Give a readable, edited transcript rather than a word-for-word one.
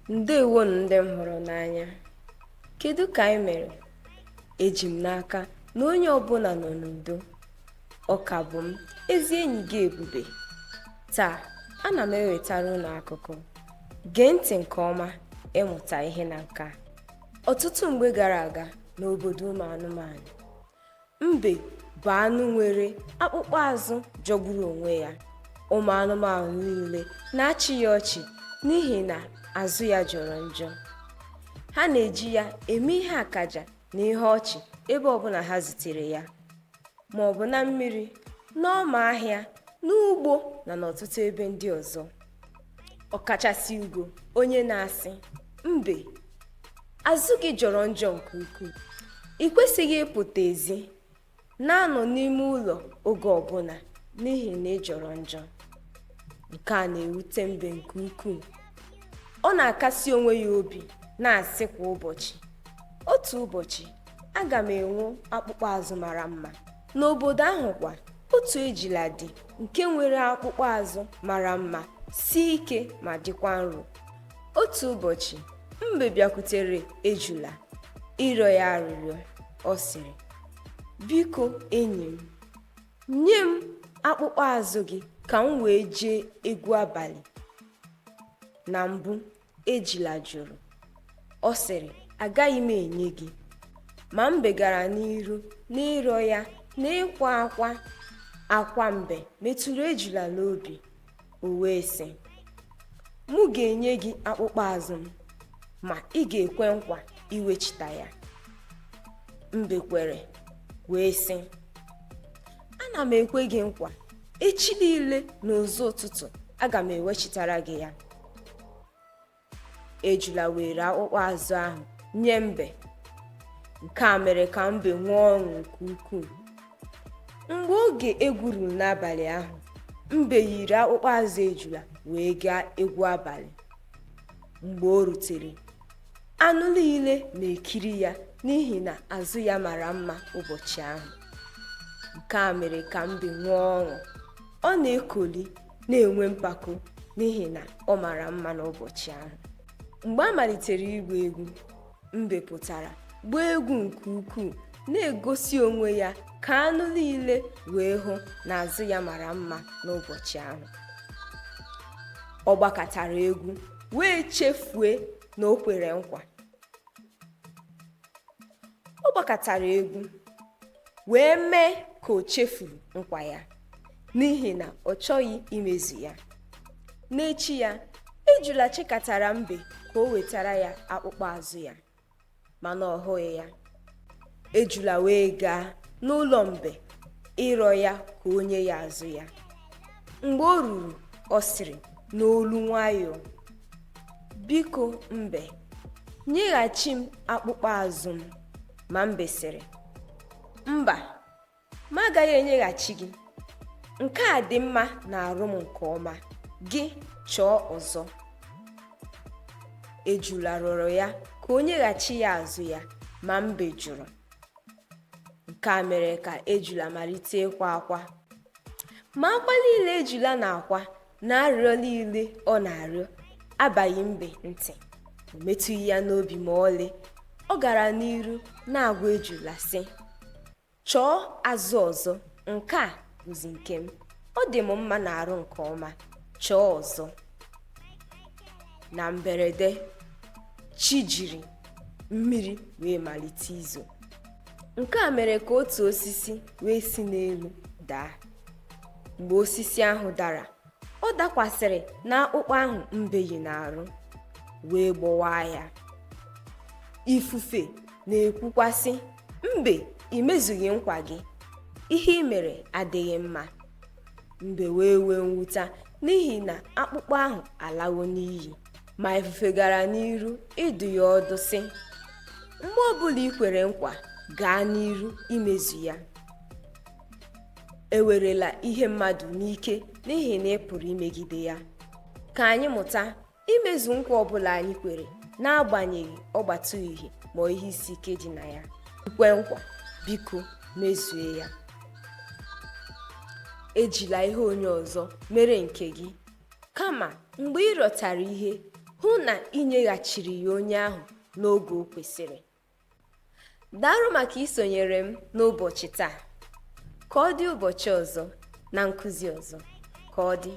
Ndewonu ndị m hụrụ n'anya. Kedu ka anyị mere? Eji m n'aka na onye ọbụla nọ n'udo. Ọ ka bụ m, ezi enyi gị Ebube. Taa, ana m ewetara unu akụkọ. Gee ntị nke ọma ịmụta ihe na nke a. Ọtụtụ mgbe gara aga n'obodo ụmụ anụmanụ, mbe bụ anụ nwere akpụkpọ azụ jọgburu onwe ya. Ụmụ anụmanụ niile na-achị ya ọchị n'ihi na azụ ya jọrọ njọ. Ha na-eji ya eme ihe akaja na ihe ọchị ebe ọbụla ha zutere ya, ma ọ bụ na mmiri, n'ọma ahịa, n'ugbo na n'ọtụtụ ebe ndị ọzọ. Ọkachasị Ugo, onye na-asị, "Mbe, azụ gị jọrọ njọ nke ukwuu. Ị kwesịghị ịpụta ezi, na-anọ n'ime ụlọ oge ọbụla n'ihi na ị jọrọ njọ." Nke a na-ewute mbe nke ukwuu. Ọ na-akasi onwe ya obi na-asị kwa ụbọchị, "Otu ụbọchị, aga m enwe akpụkpọ azụ mara mma." N'obodo ahụ kwa, otu ejula dị nke nwere akpụkpọ azụ mara mma, sie ike ma dịkwa nro. Otu ụbọchị, mbe bịakwutere ejula ịrịọ ya arịrịọ. Ọ sịrị, "Biko enyi m, nye m akpụkpọ azụ gị ka m wee jee egwu abalị." Na mbụ, ejula jụrụ. Ọ sịrị, "Agaghị m enye gị." Ma mbe gara n'iru n'ịrịọ ya na ịkwa akwa. Akwa mbe metụrụ ejula n'obi. O wee sị, "Mụ ga-enye gị akpụkpọ azụ m, ma ị ga-ekwe nkwa iwechita ya." Mbe kwere wee sị, "Ana m ekwe gị nkwa, echi niile n'ụzọ ụtụtụ aga m ewechitara gị ya." Ejula were akpụkpọ azụ ahụ nye mbe. Nke a mere ka mbe nwee ọṅụ nke ukwuu. Mgbe oge egwu ruru n'abalị ahụ, mbe yiri akpụkpọ azụ ejula wee gaa egwu abalị. Mgbe o rutere, anụ niile na-ekiri ya n'ihi na azụ ya mara mma ụbọchị ahụ. Nke a mere ka mbe nwee ọṅụ. Ọ na-ekoli na-enwe mpako n'ihi na ọ mara mma n'ụbọchị ahụ. Mgbe a malitere ịgba egwu, mbe pụtara gbaa egwu nke ukwuu, na-egosi onwe ya ka anụ niile wee hụ na azụ ya mara mma n'ụbọchị ahụ. Ọ gbakọtara egwu wee chefue na o kwere nkwa. Ọ gbakọtara egwu wee mee ka o chefuru nkwa ya n'ihi na ọ chọghị imezu ya. N'echi ya, ejula chịkọtara mbe ka o wetara ya akpụkpọ azụ ya, mana ọ hụghị ya. Ejula wee gaa n'ụlọ mbe ịrịọ ya ka o nye ya azụ ya. Mgbe o ruru, ọ sịrị n'olu nwayọọ, "Biko mbe, nyeghachi m akpụkpọ azụ m." Ma mbe sịrị, "Mba, m agaghị enyeghachi gị. Nke a dị mma na-arụ m nke ọma. Gị chọọ ọzọ." Ejula rịọrọ ya ka o nyeghachi ya azụ ya, ma mbe jụrụ. Nke a mere ka ejula malite ịkwa akwa. Ma akwa niile ejula na-akwa na arịrịọ niile ọ na-arịọ abaghị mbe ntị. O metụghị ya n'obi ma ọlị. Ọ gara n'iru na-agwa ejula sị, "Chọọ azụ ọzọ, nke a bụzi nke m. Ọ dị m mma na-arụ nke ọma. Chọọ ọzọ." Na mberede, chi jiri, mmiri wee malite izo. Nke a mere ka otu osisi wee si n'elu daa. Mgbe osisi ahụ dara, ọ dakwasịrị n'akpụkpọ ahụ mbe yi n'arụ, wee gbọwaa ya. Ifufe na-ekwukwasị, "Mbe, i mezughị nkwa gị. Ihe i mere adịghị mma." Mbe wee nwee mwute n'ihi na akpụkpọ ahụ alawo n'iyi. Ma ifufe gara n'iru ịdụ ya ọdụ sị, "Mgbe ọbụla i kwere nkwa, gaa n'iru imezu ya. Ewerela ihe mmadụ n'ike n'ihi na ị pụrụ imegide ya." Ka anyị mụta imezu nkwa ọbụla anyị kwere, n'agbanyeghị ọgbata uhie ma ihe isi ike dị na ya. Ikwe nkwa, biko mezue ya. Ejila ihe onye ọzọ mere nke gị, kama mgbe ị rịọtara ihe, Hụ na ị nyeghachiri ya onye ahụ n'oge o kwesịrị. Daalụ maka isonyere m n'ụbọchị taa. Ka ọ dị ụbọchị ọzọ na nkụzi ọzọ. Ka ọ dị.